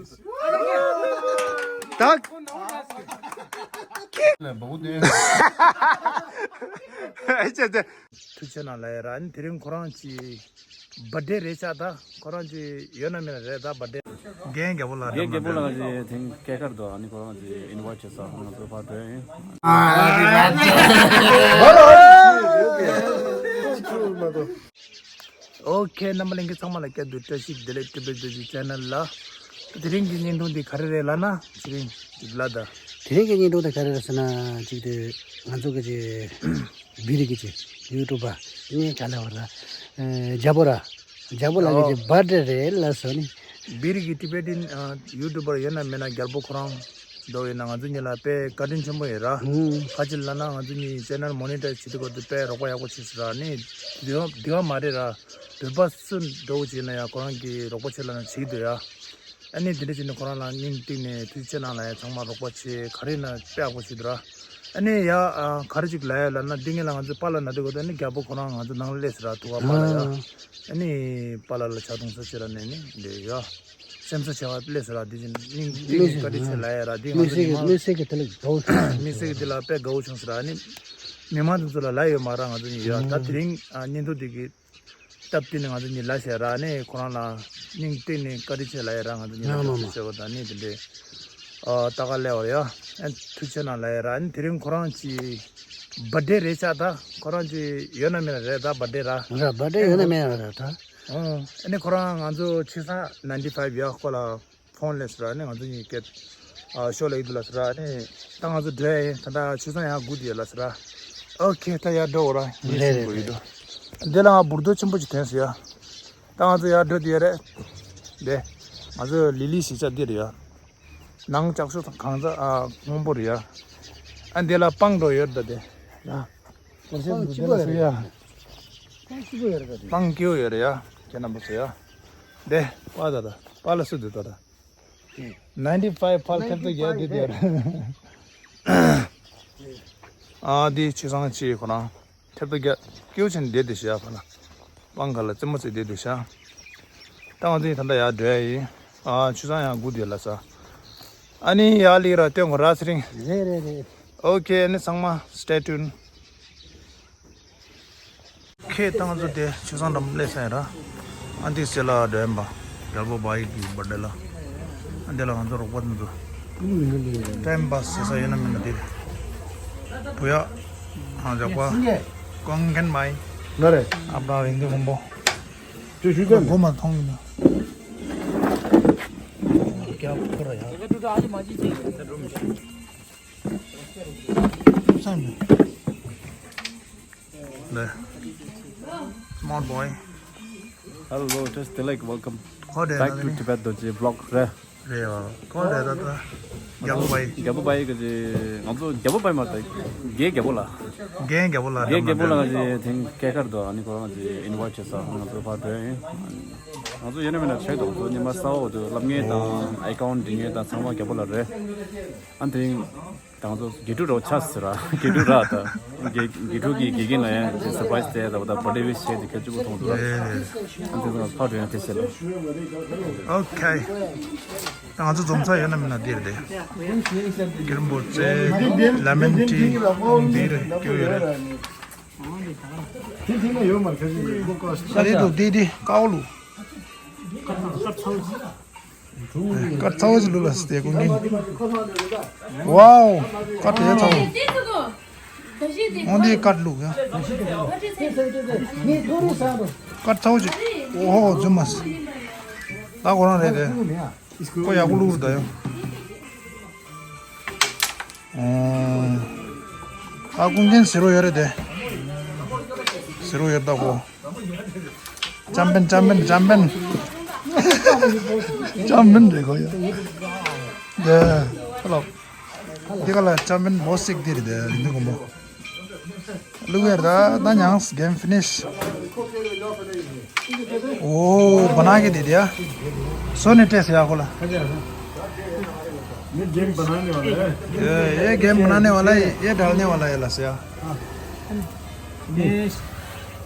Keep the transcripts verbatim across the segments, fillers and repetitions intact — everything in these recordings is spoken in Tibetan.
ད། ཨེ་ཅེ་ཏེ། ཐུགས་རྗེ་གནང་ལ་ཡ་ར། ཨ་ནི་དེ་རིང་ཁོ་རང་གི་བར་ཌེ་རེད་ཤག་ད་ཁོ་རང་གི་ཡོད་ན་མེད་ན་རེད་ད་བར་ཌེ། རྒན་རྒྱལ་པོ་ལགས། རྒན་རྒྱལ་པོ་ལགས་ཀྱི་ཐེངས་སྐྱེས་སྐར་དུ་ཨ་ནི་ཁོ་རང་གི་ཨིན་ཝའི་ཊི་བྱས་ས་ང་ཚོ་ཕར་འགྲོ་ཡིན། ཨོ་ཁེ། རྣམ་པ་ལྷན་རྒྱས་ཚང་མ་ལ་བསྐྱར་དུ་བཀྲ་ཤིས་བདེ་ལེགས། ཊི་བེཊ་བོད་ཀྱི་ཆེ་ནལ་ལ། དེ་རིང་གི་བརྙན་ཐུང་འདི་ག་རེ་རེད་ལབ་ན་དེ་རིང་འདི་ལ་ད། དེ་རིང་གི་བརྙན་ཐུང་དེ་ག་རེ་རེད་ཟེར་ན་ཅིག་དེ་ང་ཚོ་གི་ཅིག་བི་རི་གི་ཅིག་ཡུ་ཊུབ་པ་ངའི་ག་ལ་བར་ལ་རྒྱལ་པོ་ར་རྒྱལ་པོ་ལགས་ཀྱི་ཅིག་བར་ཌེ་རེད་ལ་སོ་ནི། བི་རི་གི་ཊི་བེཊ་ཡུ་ཊུབ་པར་ཡོད་ན་མེད་ན་རྒྱལ་པོ་ཁོ་རང་འདྲ་བོ་ཡིན་ན་ང་ཚོ་གཉིས་ལ་དཔེ་བཀའ་དྲིན་ཆེན་པོ་ཡོད་ར། ཧུམ། ག་ཅི་ལབ་ན་ང་ཚོ་གཉིས་ཆེ་ནལ་མོ་ནི་ཊའི་ཛི་བྱེད་དུས་སྐབས་དུ་དཔེ་རོགས་པ་ཡག་པོ་བྱས་སོང་ར། ནི་དེ་བ་དེ་བ་མ་རེད་ར། བོད་པ་སུ་འདྲ་བོ་ཅིག་ཡིན་ན་ཡང་ཁོ་རང་གིས་རོགས་པ་བྱེད་ལབ་ན་བྱེད་ཀྱི་འདུག་ཡ། ཨ་ནི་དེ་འདྲ་བྱས་ནས་ཁོ་རང་ལ་སྙིང་གཏིང་ནས་ཐུགས་རྗེ་ཆེ་གནང་ལབ་ཡ། ཚང་མ་རོགས་པ་བྱེད་ག་རེ་ཡིན་ན་དཔེ་ཡག་པོ་བྱེད་འདུག་ར། ཨ་ནི་ཡ་ཨ་ག་རེ་ཅིག་ལབ་ཡ་ལབ་ན་འདི་ངེད་ལ་ང་ཚོ་པཱ་ལགས་ན་དུས་སྐབས་དུ་ཨ་ནི་རྒྱལ་པོ་ཁོ་རང་ང་ཚོ་ནང་ལ་སླེབས་སོང་ར། ཐུག་ག་པཱ་ལགས་ཡ། ཨ་ནི་པཱ་ལགས་ལ་ཕྱག་སྟོང་ཚོ་བྱེད་ར་ནས་ནི་འདི་ཡ། སེམས་གསོ་བྱ་བ་སླེབས་སོང་ར། འདི་བཞིན་སྙིང་གཏིང་ནས་བཀའ་དྲིན་ཆེ་ལབ་ཡ་ར། འདི་ང་ཚོ་མི་མང་དམིགས་བསལ་གྱི་དེ་ལ་དགའ་བོ་བྱུང་། དམིགས་བསལ་གྱི་འདི་ལ་དཔེ་དགའ་བོ་བྱུང་སོང་ར། ཨ་ནི་མི་མང་དེ་ཚོ་ལ་ལབ་ཡོད་མ་ར། ང་ཚོ་གཉིས་ཡ་ད་དེ་རིང་ཨ་བརྙན་ཐུང་འདི་གི་སྟབས་བསྟུན་ནས་ང་ཚོ་གཉིས་ལ་བཤད་ར། ནས་ཁོ་རང་ལ་སྙིང་གཏིང་ནས་བཀའ་དྲིན་ཆེ་ལབ་ཡ་ར། ང་ཚོ་གཉིས་ལ་ང་ཚོ་བཤད་པ་དང་ནི་དེ་འདྲའི་ཨ་ལྟ་ག་སླེབས་པ་རེད་ཡ། ཨ་ཐུགས་རྗེ་གནང་ལབ་ཡ་ར། ཨ་ནི་དེ་རིང་ཁོ་རང་གི་བར་ཌེ་རེད་ཤག་ད་ཁོ་རང་གི་ཡོད་ན་མེད་ན་རེད་ད་བར་ཌེ་ར། ར་བར་ཌེ་ཡོད་ན་མེད་ན་རེད་ད། ཨོ། ཨ་ནི་ཁོ་རང་ང་ཚོ་ཆོས་བཟང་ནའིན་ཊི་ཕའིབ་ཡ་ཁོ་ལ་ཕོན་སླེབས་སོང་ར། ཨ་ནི་ང་ཚོ་གཉིས་ཀྱི་ཨ་ཤོ་ལ་ཡིད་དུ་ལ་སོང་ར། ཨ་ནི་ད་ང་ཚོ་འགྲོ་ཡ་ཡིན། ད་ལྟ་ཆོས་བཟང་ཡང་སྒུག་བསྡད་ཡོད་ལ་སོང་ར། ཨོ་ཁེ། ད་ཡར་འགྲོ་འོ་ར། ངས་རེད་སེམས་རེད་གོ་ཡོད་རེད། འགྲོ། འདི་ལ་ང་འབུར་རྡོ་ཆེན་པོ་ཅིག་ཐོན་སོང་ཡ། ད་ང་ཚོ་ཡར་འགྲོ་བསྡད་ཡོད་རེད། འདི་ང་ཚོ་ལི་ལི་གཞིས་ཆགས་འདི་རེད་ཡ། ནང་ལྕགས་ཤོག་དང་གང་ཚ་ཨ་སྔོན་པོ་རེད་ཡ། ཨ་འདི་ལ་སྤང་འགྲོ་ཡོད་ད་དེ། ཡ། སྤང་གཅིག་པོ་ཡོད་རེད། སྤང་གཅིག་པོ་ཡོད་རེད་ད་དེ། སྤང་སྐྱིད་པོ་ཡོད་རེད་ཡ། ཁྱེད་རྣམ་པ་ཚོ་ཡ། འདི་པཱ་ད་ད་པཱ་ལགས་སུ་འདུག་ད་ད། ནའིན་ཊི་ཕའིབ་ཕར་ཐེབས་ཏུ་རྒྱལ་འདི་དེར། ཨ་འདི་ཆོས་བཟང་ཆེ་ཁོ་རང་ཐེབས་ཏུ་རྒྱལ་སྐྱེའུ་ཆེན་བསྡད་དེ་ཤག་ཕ་ལ། སྤང་ཁ་ལ་རྩེད་མོ་རྩེ་བསྡད་དེ་ཤག་ད་ང་ཚོ་ཡིན་ད་ལྟ་ཡར་འགྲོ་ཡ་ཡིན། ཨ་ཆོས་བཟང་ཡང་སྒུག་བསྡད་ལ་ས། ཨ་ནི་ཡར་ལི་ར་སྟོན་གོ་ར་ཚེ་རིང་། རེད་རེད་རེད། ཨོ་ཁེ། ཨ་ནི་ཚང་མ་སི་ཊེ་ཊུན། ཁྱེད་ད་ང་ཚོ་དེ་ཆོས་བཟང་འགྲམ་སླེབས་ས་ཡིན་ར། ཨ་འདི་སེ་ལ་འགྲོ་ཡིན་པ། རྒྱལ་པོ་བྷ་ཡི་གི་བར་ཌེ་ལ། ཨ་འདི་ལ་ང་ཚོ་རོགས་པ་དེ་ཚོ་ཊའིམ་པཱས་བྱེད་ས་ཡོད་ན་མིན་ན་དེ་རེད། བུ་ཡ། ཨ་ཇག་པ། ཀོང་མཁན་མའི། ང་རེད། ཨ་པ་རིང་དུ་ཧོན་པོ། ཅོ་ཞུ་ཀོ་མ་མཐོང་ཡིན་ན། རྒྱ་ཁོ་ར་ཡ། ལེ། Small boy. Hello, just like welcome back to Tibet Dorji vlog རེད། རེད་བ། ཁོ་རེད་ད་ད། རྒྱལ་པོ་བྷ་ཡི། རྒྱལ་པོ་བྷ་ཡི་གི་ང་ཚོ་རྒྱལ་པོ་བྷ་ཡི་མ་རེད། རྒན་རྒྱལ་པོ་ལགས། རྒན་རྒྱལ་པོ་ལགས། རྒན་རྒྱལ་པོ་ལགས་ཀྱི་ཐེངས་སྐྱེས་སྐར་དུ་ཨ་ནི་ཁོ་རང་གི་ཨིན་ཝའི་ཊི་བྱས་ས་ང་ཚོ་ཕར་འགྲོ་ཡིན། ང་ཚོ་ཡོད་ན་མེད་ན་ཆེད་དུ་ང་ཚོ་ཉི་མ་གསར་པ་དུ་སློབ་གཉེར་དང་ཨེ་ཀའུན་ཊི་འབྲི་མཁན་དང་ཚང་མ་རྒྱལ་པོ་ལགས་རེད། ཨ་དེ་རིང་ད་ང་ཚོ་དགེ་ཕྲུག་རོགས་ཆགས་ཟེར་ར། དགེ་ཕྲུག་ར་ད། དགེ་དགེ་ཕྲུག་གི་དགེ་རྒན་ལ་ཡང་དེ་སར་པ་རའི་སི་སྤྲད་ད་བ་ད་བར་ཌེ་ཝིཤ་བྱས་དེ་སྐད་ཅིག་པོ་མཐོང་འདུག་ར། ཨ་དེ་ཚོ་ཕར་འགྲོ་ཡང་དེ་བྱས་ལ། ཨོ་ཁེ། ད་ང་ཚོ་འཛོམས་ས་ཡོད་ན་མིན་ན་འདིར་དེ། གིར་འབོ་ཙེ། ལེ་མོན་ཊི། འདིར་སྐྱོ་ཡོད་རེད། དེ་དེ་ན་ཡོད་མ་རེད། ཁ་ཤས་ཀྱིས་ཀོ་ཀོ་ཤ་ཤ། ད་དེ་དུ་དེ་དེ་ཀའོ་ལུ། ཀར་ཚ་བོ་ཞིག་ལུག་ལ་སྟེ་ཀུན་གྱིན། ཝའོ། ཀར་དེ་ཚ་བོ། འོན་ཏེ་ཀར་ལུག་ཡ། ཀར་ཚ་བོ་ཞིག་ཨོ་ཧོ་ཛུམ་མ་སི། ད་ཁོ་རང་རེད་དེ། ཁོ་ཡག་པོ་ལུག་རུ་ད་ཡོ། ཨ་ཀུན་གྱིན་ཟེར་རོ་ཡོད་རེད་དེ། ཟེར་རོ་ཡོད་ད་ཁོ། ཅམ་པན་ཅམ་པན་ཅམ་པན། ཅམ་པན་རེད་ཁོ་ཡ། དེ། ཧ་ལོ། འདི་ག་ལ་ཅམ་པན་མོ་སིག་འདི་རེད་དེ་རིན་དུ་གོ་མོ། ལུག་ཡར་ད་ད་ཉངས་གེམ་ཕི་ནིཤ། ཨོ་བ་ན་གི་དེ་དེ་ཡ། སོ་ནི་ཏྲེ་སི་ཡ་ཁོ་ལ། ये गेम बनाने वाला है। ये ये गेम बनाने वाला है, ये डालने वाला है लसया।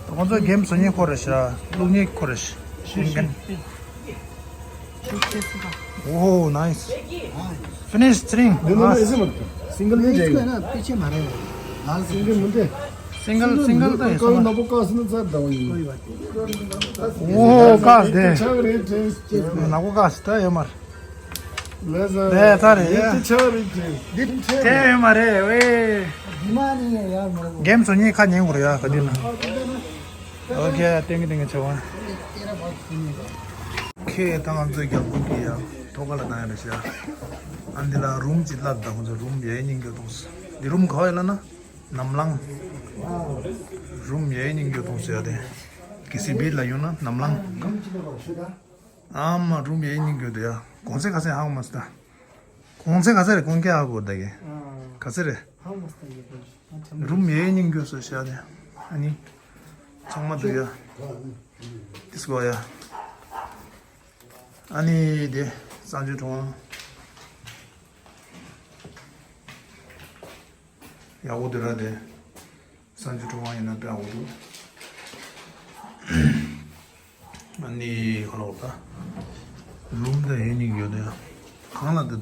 ཁོང་ཚོ་གེམ་བཟོ་མཁན་ཁོ་རེད་ཤག་ལུག་མཁན་ཁོ་རེད་ཤག་ཤེས་མཁན། Oh, nice. Finish three. नहीं, नहीं, नहीं, ऐसे मत कर। सिंगल नहीं जाएगा। इसको है ना, पीछे मारेगा। लाल सिंगल मुंडे। सिंगल, सिंगल तो है, कल सिंगल। नबो का असली साथ दवाई। कोई बात नहीं। Oh, का दे। अच्छा रेट है। नबो का असता है हमार। ले सर। ले सर, ये ये। अच्छा रेट है। दिल थे। ते हमारे, वे। बीमार नहीं है यार, मेरे को। गेम सुनिए, खा नहीं हो रहा, कभी ना। Okay, thank you, thank you, chawan. Okay, ད་ང་ཚོའི་རྒྱལ་པོ་གི་ཡ་ཐོག་ཁ་ལ་བཏང་ཡ་རེད་ཤག་ཨ་འདི་ལ་རུམ་ཅིག་ལབ་ད་ཁོང་ཚོ་རུམ་ཡའི་སྙིང་རྗེ་གཏོང་ཟེར། འདི་རུམ་ག་བ་ཡིན་ལབ་ན་ནམ་ལངས། རུམ་ཡའི་སྙིང་རྗེ་གཏོང་ཟེར་ཡ་དེ། གལ་སྲིད་བིར་ལ་ཡོང་ན་ནམ་ལངས། ཨ་མ་རུམ་ཡའི་སྙིང་རྗེ་དེ་ཡ། གོང་ཚད་ག་ཚད་ཧ་གོ་མ་སོང་ད། གོང་ཚད་ག་ཚད་རེད། གོང་ཁེ་ཧ་གོ་ད་གི། ག་ཚད་རེད། རུམ་ཡའི་སྙིང་རྗེ་སོ་ཤ་དེ། ཨ་ནི། ཚང་མ་འདུག་ཡ། ཏིས་གོ་ཡ། ཨ་ནི་དེ། གསང་སྤྱོད་ཁྲོམ་དབང་། ཡག་པོ་འདུག་ར་དེ། གསང་སྤྱོད་ཁྲོམ་དབང་ཡིན་ན་དཔེ་ཡག་པོ་འདུག་ཨ་ནི་ཁོ་ལོག་ད། རུམ་དེ་ཡའི་སྙིང་རྗེ་དེ། གང་ལ་འདི་ད།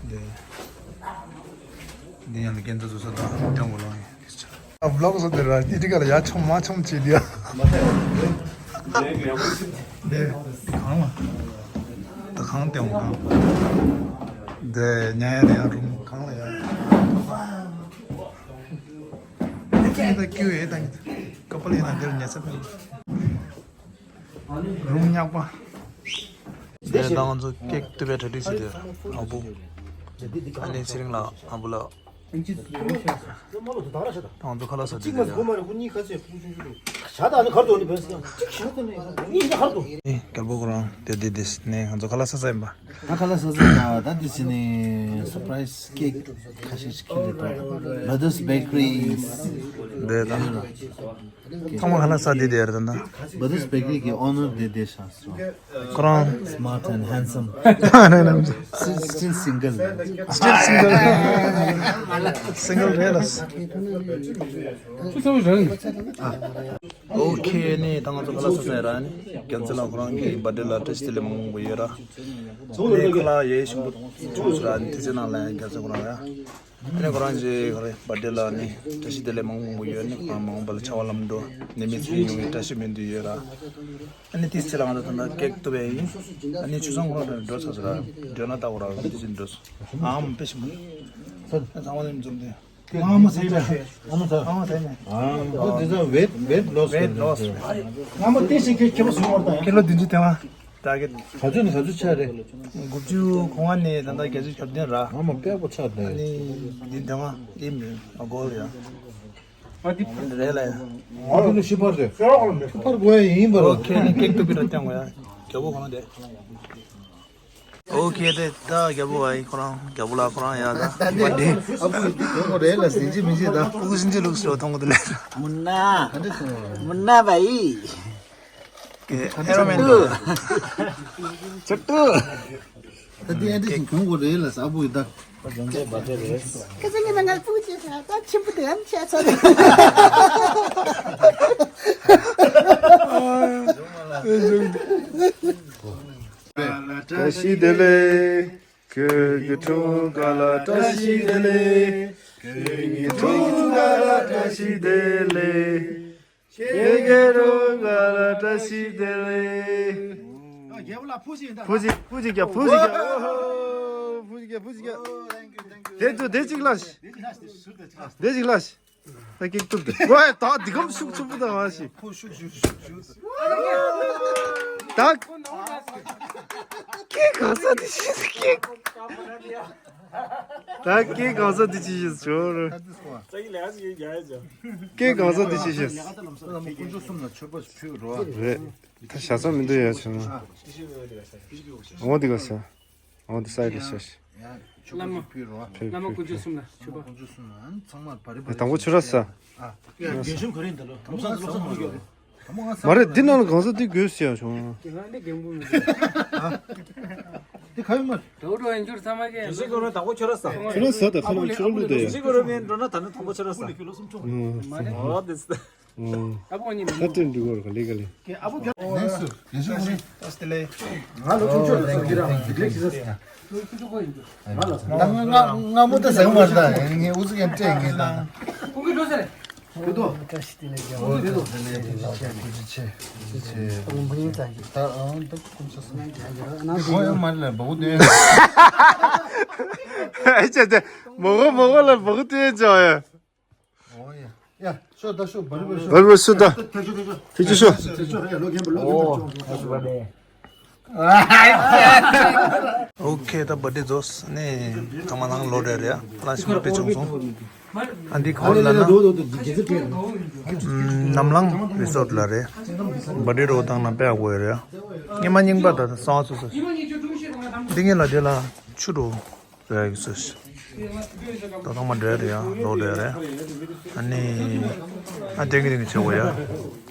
དེ། འདི་ཡང་ལ་རྒན་ཚ་བཟོ་ས་དང་སྐྱོང་གོ་ལོང་ཡིན། ཨ་བློག་བཟོ་དེ་ར་དེ་ཏི་ཀ་ལ་ཡ་ཆོམ་མ་ཆོམ་བྱེད་དེ་ཡ། དེ་གང་ལ། ད་གང་སྟེང་གང་། དེ་ཉ་ཡ་དེ་ཡ་རུམ་གང་ལ་ཡ། ད་ཀྱུ་ཡེ་ད་ཀ་པལ་ཡིན་ན་དེར་ཉལ་ས་མེད། རུམ་ཉག་པ། དེ་ད་ང་ཚོ་ཀེག་གཏུབ་པའི་གྲ་སྒྲིག་བྱེད་དེ་ཨ་བུ། ཨ་ནི་ཚེ་རིང་ལགས་ཨ་བུ་ལགས། ད་ང་ཚོ་ཁ་ལག་ཟ་དེ་དེ་ཡ། ཨེ་རྒྱལ་པོ་ཁོ་རང་དེ་དེ་དེ་ནས་ང་ཚོ་ཁ་ལག་ཟ་ས་ཡིན་པ། ད་ཁ་ལག་ཟ་ས་ཡིན་པ། ད་འདི་ཟིན་ནས་སར་པ་རའི་སི་ཀེག་ཁ་ཤས་ཤིག་ཁྱེར་ཏེ་འགྲོ། Brothers Bakery། དེ་ད། ཚང་མ་ཁ་ལག་ཟ་དེ་དེ་ཡ་རེད་ད། Brothers Bakery གི་ཨོ་ནར་དེ་དེ་ཤག་སོ། ཁོ་རང་། Smart and handsome། ནས་ནམ། Still, still single། Still single། སིང་གལ་རེད་ལ། ཨོ་ཁེ་ནི་ད་ང་ཚོ་ཁ་ལག་ཟ་ས་ཡིན་ར་ནི། རྒྱལ་མཚན་ལགས་ཁོ་རང་གི་བར་ཐི་ཌེ་ལ་བཀྲ་ཤིས་བདེ་ལེགས་མང་མང་པོ་ཡོད་ར། ནི་ཁ་ལག་ཡེ་ཤིང་པོ་བྱུང་སོང་ར་ནི་ཐེ་ཚེ་ནང་ལ་ཡང་རྒྱལ་མཚན་ཁོ་རང་ཡ། ཨ་ནི་ཁོ་རང་ཚོའི་ཁོ་རའི་བར་ཐི་ཌེ་ལ་ནི་བཀྲ་ཤིས་བདེ་ལེགས་མང་པོ་ཡོད་ནི། ཁོ་རང་མ་འོངས་པ་ལ་ཕྱྭ་པ་ལམ་འགྲོ་ནི་མི་ཚེ་ཡོང་བའི་བཀྲ་ཤིས་སྨོན་འདུན་ཡོད་ར། ཨ་ནི་ཏིས་ཆེ་ལ་ང་ཚོ་ད་ལྟ་ཀེག་གཏུབ་པ་ཡིན། ཨ་ནི་ཆུ་ཚང་ཁོ་རང་འགྲོ་ཚར་སོང་ར། འགྲོ་ན་ལྟ་བུ་ར་ཏིས་ཆེ་འགྲོ་སོང་། ཨ་མ་དཔེ་ཞིམ་པོ། ཚང་མ་ལ་འཛོམས་ཏེ། ཨ་མ་ཟས་པ། ཨ་མ་ཟས། ཨ་མ་ཟས་ནས། ཨ་འདི་ཚོ་weight weight loss། Weight loss། ཨ་མ་ཏིས་ཆེ་ཁྱེད་ཁྱེད་པོ་སུ་མོར་དང་། ཀི་ལོ་བདུན་ཅུ་དེ་བ། ད་གི། ག་ཚོད་ནས་ག་ཚོད་ཆགས་རེད། དགུ་བཅུ་གོང་བ་ནས་ད་ལྟ་བརྒྱད་ཅུ་གྱ་བདུན་ར། ཨ་མ་དཔེ་པོ་ཆགས་ཨ་དེ། ནི་འདི་འདི་མ་ཨིམ་ཨ་གོལ་ཡ། ཨ་འདི་རེད་ལ་ཡ། ཨ་འདི་ལ་ཤི་པར་རེད། ཤི་པར་དགོས་ཡ་ཡིན་པར། ཨོ་ཁེ་ནི་ཀེག་ཏུ་པི་ར་ཏང་གོ་ཡ། རྒྱལ་པོ་གོང་དེ། ཨོ་ཁེ་དེ་ད་རྒྱལ་པོ་བ་ཡིན་ཁོ་རང་རྒྱལ་པོ་ལ་ཁོ་རང་ཡ་ད། ད་འདི་ཨ་བུ་འདི་གོང་གོ་རེད་ལ་ཟིན་ཅི་མིན་ཅི་ད། ཕུག་སིན་ཅི་ལུགས་སུ་མཐོང་གོ་དེ་ལས། མུན་ན། ག་འདྲ་སོང་། མུན་ན་བ་ཡི། ཀེ་ཨེ་རོ་མེན་ཏོ། ཆུ་ཏུ། ད་དེ་ཨེ་འདྲ་ཞིག་གྱོང་གོ་རེད་ལ་ས་བུ་ཡི་ད། ཁ་སང་ངས་ང་ངར་སྤུ་ཅེ་ས་ད་ཆེན་པོ་དེ་ཡང་ཆད་ཚར་རེད། བཀྲ་ཤིས་བདེ་ལེགས། ཁྱེད་ཀྱི་ཁྲུང་ཀ་ལ་བཀྲ་ཤིས་བདེ་ལེགས། ཁྱེད་ཀྱི་ཁྲུང་ཀ་ལ་བཀྲ་ཤིས་བདེ་ལེགས། ཁྱེད་ཀྱི་རོ་ག་ལ་བཀྲ་ཤིས་བདེ་ལེགས། ཨ། རྒྱལ་པོ་ལགས་ཕུ་ཞིག་ཡིན་ད། ཕུ་ཞིག་ཕུ་ཞིག་རྒྱབ། ཕུ་ཞིག་རྒྱབ། ཨོ་ཧོ། ཕུ་ཞིག་རྒྱབ། ཕུ་ཞིག་རྒྱབ། ཨོ། Thank you, thank you. དེ་ཚོ་དེ་གཅིག་ལ། དེ་གཅིག་ལ། དེ་གཅིག་ལ། ད་ཀེག་གཏུབ་དེ། ཝེ། ད་འདི་གམ་ཤུགས་ཆེན་པོ་དང་བ་ཞིག་ཕུ་ཤུགས་ཤུགས་ཤུགས་ཤུགས། ད་ཀེག་གང་ས་དེ་ཤི་ཀེག་ད་ཀེག་གང་ས་དེ་ཅི་ཞིག་ཟོ་རུ། ཀེག་གང་ས་དེ་ཅི་ཞིག་ཀུན་སྤྱོད་གསུམ་ལ་མཆོད་པ་ཞུ་རོགས། རེད། ད་ཞྭ་ཚ་མི་འདུག་ཡ་བྱུང་། འོ་འདི་ག་ས། འོ་འདི་ས་ཡི་ལ་ཤ་ཤ། ཡ་མཆོད་པ་ཞིག་ཕུལ་རོགས། ཕུལ། བླ་མ་ཕུལ། དཀོན་མཆོག་གསུམ་ལ་མཆོད་པ། དཀོན་མཆོག་གསུམ་ལ་ཚང་མར་བ་རི་བ་རི། དང་པོ་ཆུ་ར་ས། ཨ། ཡ་རྒན་གཞོན་ག་རེ་ཡིན་ད་ལོ། ལམ་སང་ལམ་སང་མ་རྒྱོབ། མ་རེད། འདི་ནང་ལ་གང་ས་འདི་དགོས་ཟེར་ཡ་བྱུང་། དེ་ག་འདི་རྒན་པོ་མི་འདུག་ཨ། འདི་ག་ཡོད་མ་རེད། དྲོ་དྲོ་ཡིན་རྒྱུར་ཚང་མ་གས། ཆུ་ར་ས་ད་ཁ་ལ་ཆུ་ར་ལུ་དེ་ཡ། ཨ། ཨ་ཕོ་གཉིས་ད་ལྟ་འགྲིག་གོ་ར་ག་ལེ་ག་ལེ། ཨ་ཕོ་རྒྱ། ནེག་སི་ཡེ་ཤུ་ཤི། ཨོ་ཐེང་ཀ་ཡུ། ང་ལོ་ཆུང་ཆུང་ལ་སོང་གི་ར་ལེགས་ཤི་ཟེར། ང་ལ་ང་ང་ང་མོ་ད་ཟང་མར་ད་ངས་ཨུ་ཚུགས་ཡང་སྤྲད་ངས་ད། ཁོང་གི་འགྲོ་ཟེར། ཁྱོད་དོ། ཁོང་གི་འགྲོ་ཟེར། ད་ཨང་ད་ཁོང་ཚོ་སོང་ཡ་ར་ན་ཁོང་ཡང་མར་ལ་བ་གུ་དོན། ཨེ་ཅེ་ཏེ་མོ་གོ་མོ་གོ་ལ་བ་གུ་དོན་ཅོ་ཡ། ཨོ་ཡ། ཡ། ཤོ་ད་ཤོ་བ་རི་བ་རི། བ་རི་བ་སུ་ད། ཐེ་ཆོ་ཐེ་ཆོ། ཐེ་ཆོ་ཤོ། ཐེ་ཆོ་ཡ་ལོ་རྒན་པོ་ལོ་རྒན་པོ་ཅོ་ཅོ་ཅོ། ཨོ་ཁེ་ད་བར་ཐ་ཌེ་རྫོགས་ནས་ཚང་མ་ནང་ལོ་རེ་རེ་ལ་ཞིམ་པོ་དཔེ་བྱུང་སོང་། ཨ་འདི་ག་བ་ལ་ན་ནམ་ལངས་རི་སོར་ཊི་ལ་རེད། བར་ཐ་ཌེ་རོ་བཏང་ན་དཔེ་ཡག་པོ་ཡོད་རེད། སྔོན་མ་རྙིང་པ་ད་གསང་བ་ཚོ་ཚོ་འདི་ངེད་ལ་དེ་ལ་ཆུ་འགྲོ། རེད་ཡིག་སོ་ཤི། ད་ཐོག་མ་འདྲེ་རེད་ཡ་ལོ་འདྲེ་རེད། ཨ་ནི་ཨ་དེང་གི་དེང་གི་བྱེད་དགོས་ཡ།